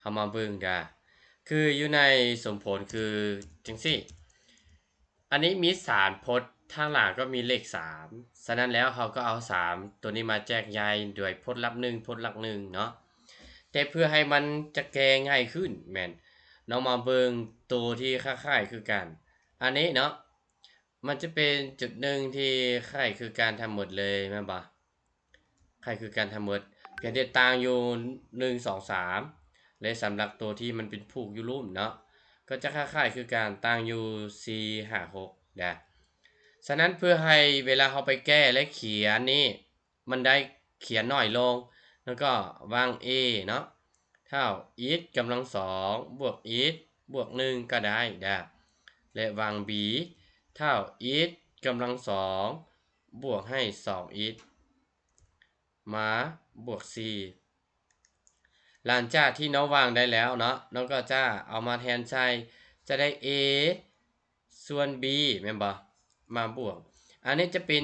ເຮົາມາເບິ່ງດາ ຄືຢູ່ໃນສົມຜົນຄືຈັ່ງຊີ້ ອັນນີ້ມີສາມພົດ ທາງຫຼັງກໍມີເລກສາມ ສະນັ້ນແລ້ວເຮົາກໍເອົາສາມໂຕນີ້ມາແຈກຢາຍໂດຍພົດຫຼັກໜຶ່ງ ພົດຫຼັກໜຶ່ງເນາະ. ແຕ່ເພື່ອໃຫ້ມັນຈະແກ້ງ່າຍຂຶ້ນ ແມ່ນເຮົາມາເບິ່ງໂຕທີ່ຄ້າຍໆຄືກັນ ອັນນີ້ເນາະ ມັນຈະເປັນຈຸດໜຶ່ງທີ່ຄ້າຍຄືກັນທັງໝົດເລີຍ ແມ່ນບໍ່? ຄ້າຍຄືກັນທັງໝົດ ພຽງແຕ່ຕ່າງຢູ່ ໜຶ່ງ ສອງ ສາມ ແລະ ສຳລັບໂຕທີ່ມັນເປັນຜູກຢູ່ລຸ່ມເນາະ ກໍຈະຄ້າຍໆຄືກັນ ຕ່າງຢູ່ ສີ່ ຫ້າ ຫົກ ນະ. ສະນັ້ນເພື່ອໃຫ້ເວລາເຮົາໄປແກ້ ແລະ ຂຽນນີ້ ມັນໄດ້ຂຽນໜ້ອຍລົງ ແລ້ວກໍວາງ A ເນາະ ເທົ່າ x ກຳລັງສອງ ບວກ x ບວກ ໜຶ່ງ ກໍໄດ້ດາ ແລະ ວາງ b ເທົ່າ x ກຳລັງສອງ ບວກໃຫ້ ສອງ x ມາບວກ ສີ່. ຫຼັງຈາກທີ່ນ້ອງວາງໄດ້ແລ້ວເນາະ ນ້ອງກໍຈະເອົາມາແທນໃສ່ ຈະໄດ້ a ສ່ວນ b ແມ່ນບໍ່? ມາບວກ ອັນນີ້ຈະເປັນ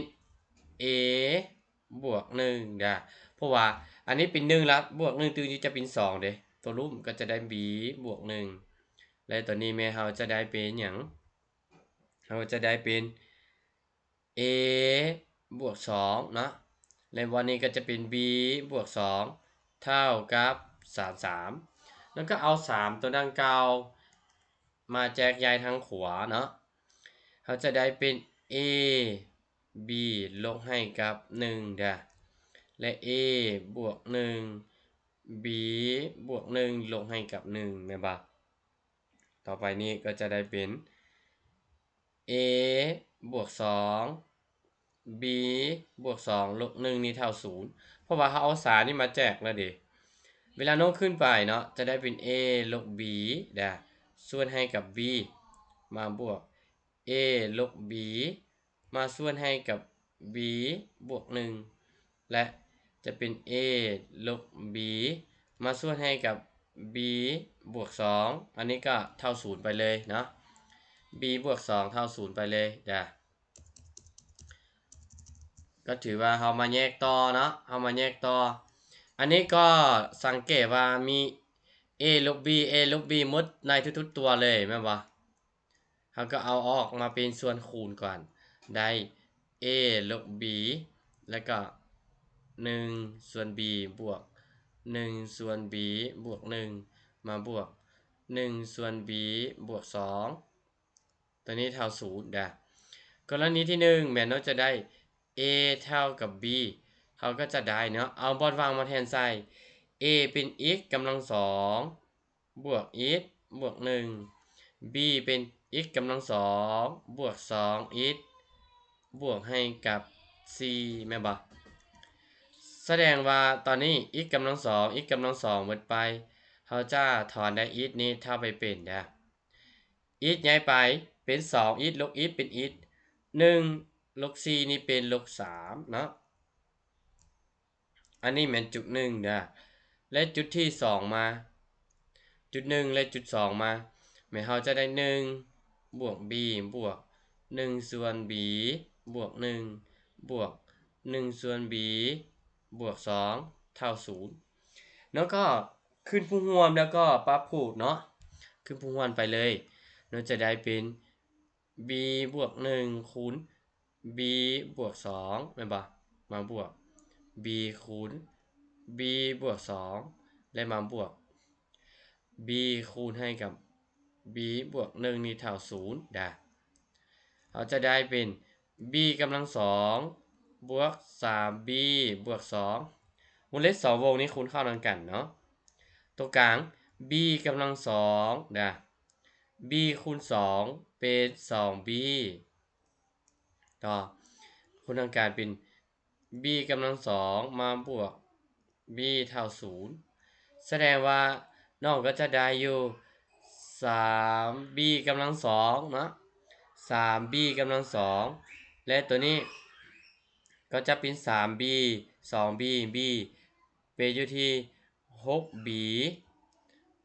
a ບວກ ໜຶ່ງ ດາ ເພາະວ່າອັນນີ້ເປັນ ໜຶ່ງ ລະບວກ ໜຶ່ງ ຕື່ມຢູ່ຈະເປັນ ສອງ ເດ້ ໂຕລຸ່ມກໍຈະໄດ້ b ບວກ ໜຶ່ງ ແລະ ໂຕນີ້ແມ່ນເຮົາຈະໄດ້ເປັນຫຍັງ? ເຮົາຈະໄດ້ເປັນ a ບວກ ສອງ ເນາະ ແລະ ວັນນີ້ກໍຈະເປັນ b ບວກ ສອງ ເທົ່າກັບ ສາມ ສາມ ແລ້ວກໍເອົາ ສາມ ໂຕດັ່ງກ່າວມາແຈກຢາຍທາງຂວາເນາະ ເຮົາຈະໄດ້ເປັນ a b ລົບໃຫ້ກັບ ໜຶ່ງ ເດີ ແລະ a ບວກ ໜຶ່ງ b ບວກ ໜຶ່ງ ລົບໃຫ້ກັບ ໜຶ່ງ ແມ່ນບໍ່? ຕໍ່ໄປນີ້ກໍຈະໄດ້ເປັນ a ບວກ ສອງ b ບວກ ສອງ ລົບ ໜຶ່ງ ນີ້ເທົ່າ ສູນ ເພາະວ່າເຮົາເອົາ ສາມ ນີ້ມາແຈກແລ້ວເດ. ເວລານ້ອງຂຶ້ນໄປເນາະ ຈະໄດ້ເປັນ a ລົບ b ດາ ສ່ວນໃຫ້ກັບ b ມາບວກ a ລົບ b ມາສ່ວນໃຫ້ກັບ b ບວກ ໜຶ່ງ ແລະ ຈະເປັນ a ລົບ b ມາສ່ວນໃຫ້ກັບ b ບວກ ສອງ ອັນນີ້ກໍເທົ່າ ສູນ ໄປເລີຍເນາະ b ບວກ ສອງ ເທົ່າ ສູນ ໄປເລີຍດາ. ກໍຖືວ່າເຮົາມາແຍກຕໍ່ເນາະ ເຮົາມາແຍກຕໍ່ ອັນນີ້ກໍສັງເກດວ່າມີ a ລົບ b a ລົບ b ໝົດໃນທຸກໆຕົວເລີຍ ແມ່ນບໍ່? ເຮົາກໍເອົາອອກມາເປັນສ່ວນຄູນກ່ອນ ໄດ້ a ລົບ b ແລ້ວກໍ ໜຶ່ງ ສ່ວນ b ບວກ ໜຶ່ງ ສ່ວນ b ບວກ ໜຶ່ງ ມາບວກ ໜຶ່ງ ສ່ວນ b ບວກ ສອງ ຕົວນີ້ເທົ່າ ສູນ ດາ. ກໍລະນີທີ ໜຶ່ງ ແມ່ນເຮົາຈະໄດ້ a ເທົ່າກັບ b ເຮົາກໍຈະໄດ້ເນາະ ເອົາບ່ອນວ່າງມາແທນໃສ່ a ເປັນ x ກຳລັງສອງ ບວກ x ບວກ ໜຶ່ງ b ເປັນ x ກຳລັງສອງ ບວກ ສອງ x ບວກໃຫ້ກັບ ສີ່ ແມ່ນບໍ່? ສະແດງວ່າຕອນນີ້ x ກຳລັງສອງ x ກຳລັງສອງໝົດໄປ ເຮົາຈະຖອນໄດ້ x ນີ້ເທົ່າໄປເປັນດາ x ຍ້າຍໄປເປັນ ສອງ x ລົບ x ເປັນ x ໜຶ່ງ ລົບ ສີ່ ນີ້ເປັນ ລົບ ສາມ ເນາະ. ອັນນີ້ແມ່ນຈຸດ ໜຶ່ງ ເດີ ແລະ ຈຸດທີ ສອງ ມາ ຈຸດ ໜຶ່ງ ແລະ ຈຸດ ສອງ ມາ ແມ່ນເຮົາຈະໄດ້ ໜຶ່ງ ບວກ b ບວກ ໜຶ່ງ ສ່ວນ b ບວກ ໜຶ່ງ ບວກ ໜຶ່ງ ສ່ວນ b ບວກ ສອງ ເທົ່າ ສູນ ເນາະ. ກໍຂຶ້ນຜູ້ຮ່ວມ ແລ້ວກໍປັບພູດເນາະ ຂຶ້ນຜູ້ຮ່ວມໄປເລີຍເນາະ ຈະໄດ້ເປັນ b ບວກ ໜຶ່ງ ຄູນ b ບວກ ສອງ ແມ່ນບໍ່? ມາບວກ b ຄູນ b ບວກ ສອງ ແລະ ມາບວກ b ຄູນໃຫ້ກັບ b ບວກ ໜຶ່ງ ນີ້ເທົ່າ ສູນ ດາ. ເຮົາຈະໄດ້ເປັນ b ກຳລັງສອງ ບວກ ສາມ b ບວກ ສອງ ວົງເລັບສອງວົງນີ້ຄູນເຂົ້ານຳກັນເນາະ ຕົວກາງ b ກຳລັງສອງ ດາ b ຄູນ ສອງ ເປັນ ສອງ b ຕໍ່ ຄູນທາງການເປັນ b ກຳລັງສອງ ມາບວກ b ເທົ່າ ສູນ ສະແດງວ່ານ້ອງກໍຈະໄດ້ຢູ່ ສາມ b ກຳລັງສອງ ເນາະ ສາມ b ກຳລັງສອງ ແລະ ຕົວນີ້ກໍຈະເປັນ ສາມ b ສອງ b b ເປັນຢູ່ທີ່ ຫົກ b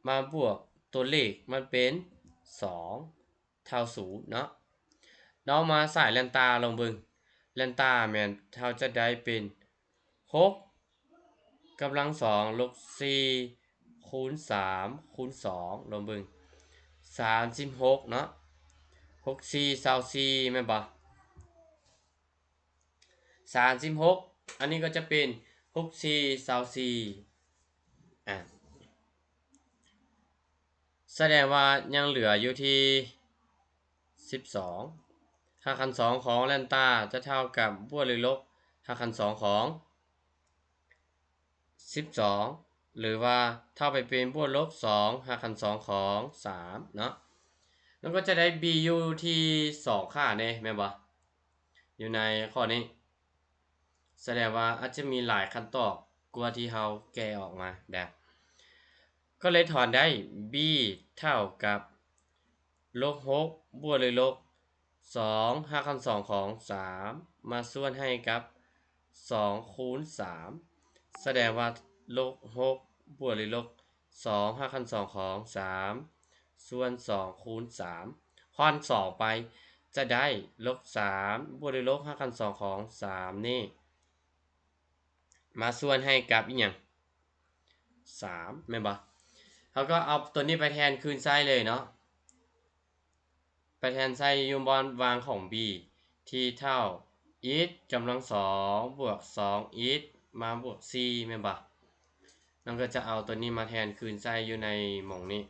ມາບວກຕົວເລກມັນເປັນ ສອງ ເທົ່າ ສູນ ເນາະ. ເຮົາມາສາຍແລນຕາລອງເບິ່ງ ແລນຕາແມ່ນເຮົາຈະໄດ້ເປັນ ຫົກ ກຳລັງສອງ ລົບ ສີ່ ໂຄ ຄູນສາມຄູນສອງ ລອງເບິ່ງ ສາມສິບຫົກເນາະ ຫົກສີ່ຊາວສີ່ ແມ່ນບໍ່? ສາມສິບຫົກ ອັນນີ້ກໍຈະເປັນ ຫົກສີ່ຊາວສີ່ ອາ ສະແດງວ່າຍັງເຫຼືອຢູ່ທີ່ ສິບສອງ ຮາກຂັ້ນສອງຂອງແລນຕາຈະເທົ່າກັບບວກຫຼືລົບຮາກຂັ້ນສອງຂອງ ສິບສອງ ຫຼືວ່າເທົ່າໄປເປັນບວກລົບສອງຮາກຂັ້ນສອງຂອງສາມເນາະ ມັນກໍຈະໄດ້ b ຢູ່ທີ່ສອງຄ່າເດ້ ແມ່ນບໍ່? ຢູ່ໃນຂໍ້ນີ້ ສະແດງວ່າອາດຈະມີຫຼາຍຄຳຕອບກວ່າທີ່ເຮົາແກ້ອອກມາໄດ້ ກໍເລີຍຖອນໄດ້ b ເທົ່າກັບ ລົບຫົກ ບວກຫຼືລົບສອງ ຮາກຂັ້ນສອງຂອງສາມ ມາສ່ວນໃຫ້ກັບສອງຄູນສາມ ສະແດງວ່າ ລົບຫົກ ບວກຫຼືລົບສອງ ຮາກຂັ້ນສອງຂອງສາມ ສ່ວນສອງຄູນສາມ ຮ່ອນສອງໄປ ຈະໄດ້ລົບສາມ ບວກຫຼືລົບຮາກຂັ້ນສອງຂອງສາມນີ້ ມາສ່ວນໃຫ້ກັບອີ່ຫຍັງ? ສາມ ແມ່ນບໍ່? ເຮົາກໍເອົາຕົວນີ້ໄປແທນຄືນໃສ່ເລີຍເນາະ ໄປແທນໃສ່ຢູ່ບ່ອນວ່າງຂອງ b ທີ່ເທົ່າ x ກຳລັງສອງ ບວກສອງ x ມາບວກສີ່ ແມ່ນບໍ່? ມັນກໍຈະເອົາຕົວນີ້ມາແທນຄືນໃສ່ຢູ່ໃນໝ່ອງນີ້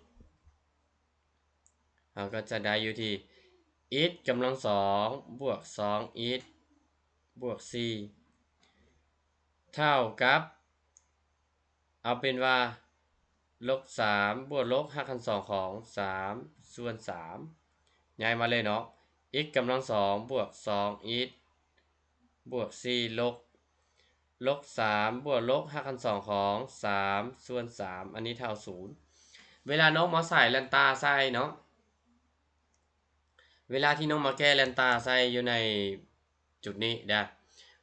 ເຮົາກໍຈະໄດ້ຢູ່ທີ່ x ກຳລັງສອງ ບວກສອງ x ບວກສີ່ ເທົ່າກັບ ເອົາເປັນວ່າ ລົບສາມ ບວກລົບຮາກຂັ້ນສອງຂອງສາມ ສ່ວນສາມ ຍ້າຍມາເລີຍເນາະ x ກຳລັງສອງ ບວກສອງ x ບວກສີ່ ລົບ ລົບສາມ ບວກລົບຮາກຂັ້ນສອງຂອງສາມ ສ່ວນສາມ ອັນນີ້ເທົ່າສູນ ເວລານ້ອງມາໃສ່ແລນຕາໃສ່ເນາະ ເວລາທີ່ນ້ອງມາແກ້ແລນຕາໃສ່ຢູ່ໃນຈຸດນີ້ນະ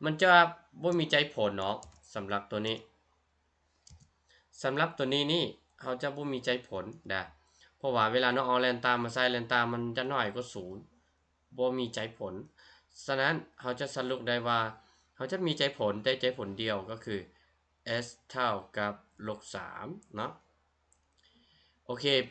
ມັນຈະບໍ່ມີໃຈຜົນເນາະ ສຳລັບຕົວນີ້ ສຳລັບຕົວນີ້ນີ້ ເຮົາຈະບໍ່ມີໃຈຜົນນະ ເພາະວ່າເວລານ້ອງເອົາແລນຕາມາໃສ່ ແລນຕາມັນຈະໜ້ອຍກວ່າສູນ ບໍ່ມີໃຈຜົນ ສະນັ້ນເຮົາຈະສະຫຼຸບໄດ້ວ່າ ເຮົາຈະມີໃຈຜົນໄດ້ໃຈຜົນດຽວ ກໍຄື x ເທົ່າກັບລົບສາມເນາະ ໂອເຄ